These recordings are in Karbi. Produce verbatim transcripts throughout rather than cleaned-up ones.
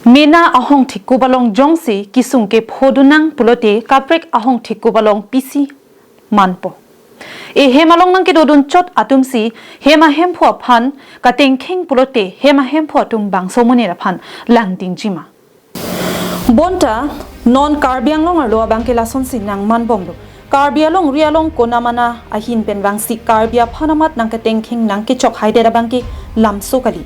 Mena ahong thikup along jongsi kesung kephodun nang pulote kaprek ahong thikup along pisi manpo. Ehem along nangkedodun chot atumsi hem ahemphu aphan katengkheng pulote hem ahemphu atum bangso monit aphan langdingjima. Bonta non Karbi Anglong arlo abangke lasonsi nangmanbomlo. Karbi alongri along konamana ahin pen vangsi Karbi aphan amat nangketengkheng nangkechok haidet abangke lamso kali.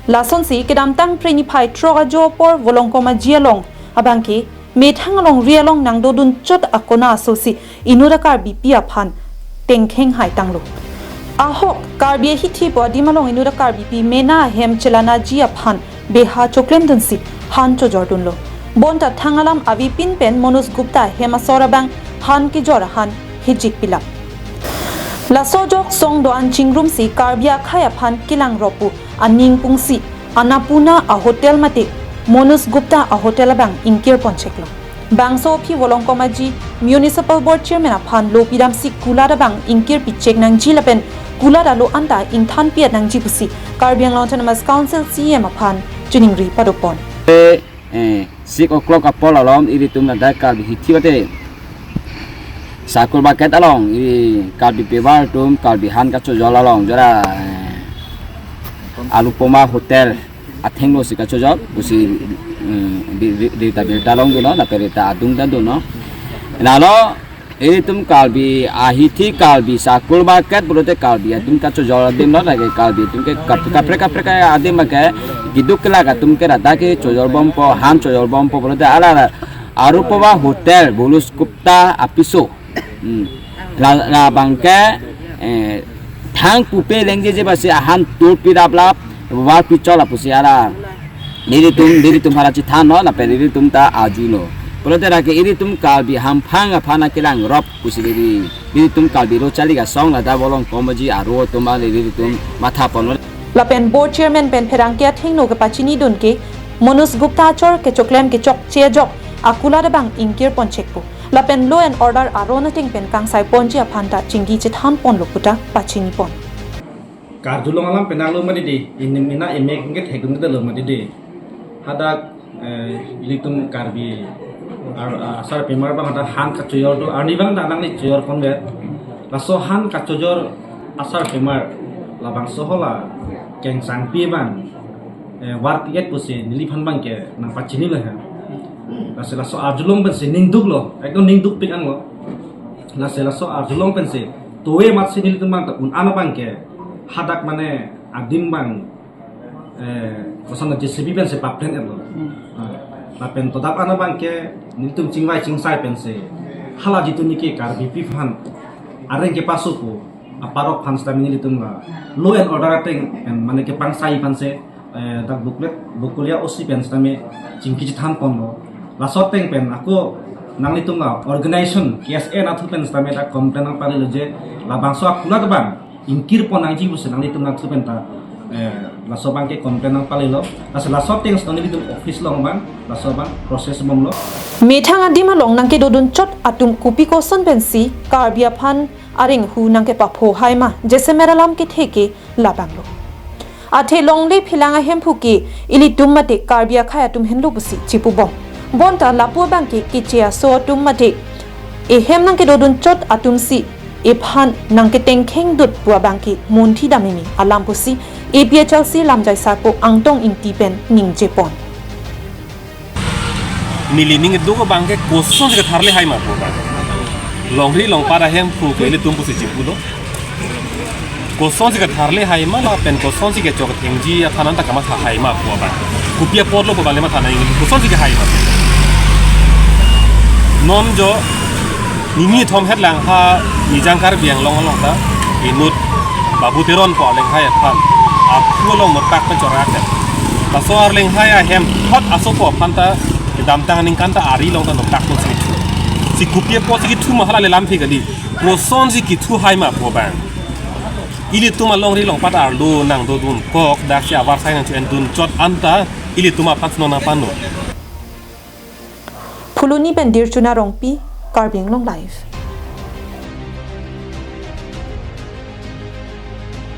Lasonsi kedamtang Phre niphai throk ajo apor Volongkom Aji along abangke methang alongri along nangdodun chot akona asosi inut a-Karbipi aphan tengkheng haitanglo. Ahok Karbi ahithi pu adim along inut a-Karbipi mena ahem chelanaji aphan beha choklemdunsi han chojordunlo. Bonta thang alam avepin pen Manoj Gupta ahem asor abang han kejor ahan hijik pilap. Laso ajok song do-an chingrumsi Karbi akhei aphan kelangrop pu aning pungsi Annapurna a-hotel mate Manoj Gupta a-hotel abang ingkir poncheklo. Bangso aphi Volongkom Aji Municipal Board Chairman aphan lo pidamsi kulat abang ingkir pichek nangji lapen kulat alo anta ingthan piat nangji pusi Karbi Anglong Autonomous Council C E M aphan chiningri padopon. Eh, six o'clock apor alom ilitum ladak Karbi hithi mate Sakur Market along, i Karbi pemar atum Karbi han kachojor along jora, eh, Annapurna Hotel athenglo si kachojor pusi, mm, di, di, di ta birta longdunlo, lapen rita adung ta dunlo. Lalo ilitum Karbi ahithi Karbi Sakur Market pulote Karbi atum kachojor adimlo, lake Karbi atum ke kap-, kaprek kaprek adim ke keduk kelak atum ke rada ke chojorbompo, han chojorbompo pulote alar Annapurna Hotel, Manoj Gupta apiso. Hmm. La, labangke, eh, thang pupe lengjeje basi ahan tur pidaplap, war pichol apusi alar nelitum, nelitum hara chithanlo, lapen nelitum ta ajulo. Pulote lake ilitum Karbi hamphang aphan kelangrop pusi neli, nelitum Karbi lo chalik asong ladak Volongkom Aji aro atum nelitum mathaponlo. Lapen Board Chairman pen pherangke athengno kepachinidun ke Manoj Gupta achor kechoklem kechokche ajok akulat abang ingkir ponchekpo. Lapen law and order aron ateng pen kangsai ponji aphan ta chingki chethanponlo puta pachinipon. Karjulong alam penanglo mati di, ini mina emek nget hegum nget lo mati di. Hadak, eh, ilitum Karbi ar-, asar pemar abang hadak han kachojor do, arnivang ta nangli chojorponvet. Laso han kachojor asar pemar labangso hala kengsangpi abang, eh, war piet pusi neliphan abangke nangpachinilo ha. Lasi laso arjulong pensi ningduklo, ekdom ningdukpik anglo. Lasi laso arjulong pensi towe amatsi nelitum abang ta un-an abangke hadak mane adim abang, eh, koson J C B pensi paplen etlo. Hmm. Ah, lapen todap an abangke nelitum chingvai chingsai pensi hala jitu niki Karbipi aphan areng kepaso pu aparok aphan sitame nelitum la law and order ateng pen mane kepangsai aphansi, eh, dak Bokolia, Bokolia O C pen sitame chingki chethanponlo. Laso ateng pen ako nanglitum la organization K S A nathu pen sitame dak complain nangpalelo je labangso akulat abang ingkirpon nangji pusi nanglitum nathu pen ta, eh, laso abangke complain nangpalelo. Lasi laso ateng sitame nelitum office along abang laso abang process bomlo. Methang adim along nangkedodun chot atum kopi koson pensi Karbi aphan areng hu nangkepapho haima, jasemet alam kethe ke labanglo. Athe longle philang ahemphu ke ilitum mate Karbi akhei atum henlo pusi chipubom. Bonta lapu abangke keche aso atum mate ehem nangkedodun chot atumsi ephan nangketengkhengdut pu abangke munthi damimi alam pusi A P H L C lamjai sarpo Angtong Ingti pen ningjepon. Neli ning keduk abangke kosonsi ketharle haima pu abang. Longri longpat ahemphu ke ilitum pusi chipulo. Kosonsi ketharle haima lapen kosonsi kechok thengji aphan anta kamatha haima pu abang. Kopi apotlo pu abang le matha nang, kosonsi kehaima. Non jo nini thom het lang ha Nijang Karbi Anglong along ta inut Babu Teron pu alenghai aphan akhu along notak pen chorak. Laso alenghai ahem thot asopo aphan ta kedamtang aningkan ta ari along ta notak pen si kethu. Si kopi apotsi kethu ma hala le lamthe kali. Kosonsi kethu haima pu abang. Ilitum alongri longpat arlo nangdodun kok daksi avarsai nangcho-endun chot anta ilitum aphan si non nangpano. Phuloni pen Dirchuna Rongpi, Karbi Anglong Live.